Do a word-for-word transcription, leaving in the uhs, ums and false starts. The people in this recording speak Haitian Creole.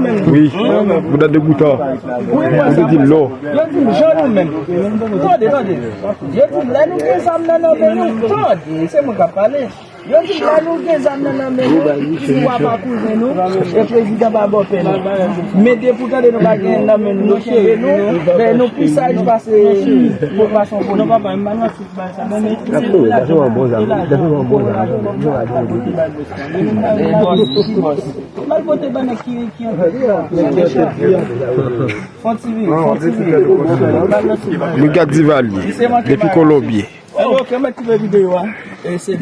nou menm. Wi, bouda degoutan. Wi, mwen sa. Ou te di lò. Yo di m jan nou menm. Tande, tande. Yo di m lè nou gen zam nan nan men nou, tande, se mwen k ap pale. Yo di lè nou gen zam nan nan men nou, si w a pa kouzen nou, e prezidan pa bòpè nou. Men depi w tande nou pa gen nan men nou, nou kenbe nou, men nou pi saj pase pase yon polis. N ap kouri, sa se yon bon zam, sa se yon bon zam. Mal pote ban nèg ki, ki antre. Fon ti vi, fon ti vi. Brigad Divalier, depi Kolonbyen. Ok, mèt koupe videyo a. E se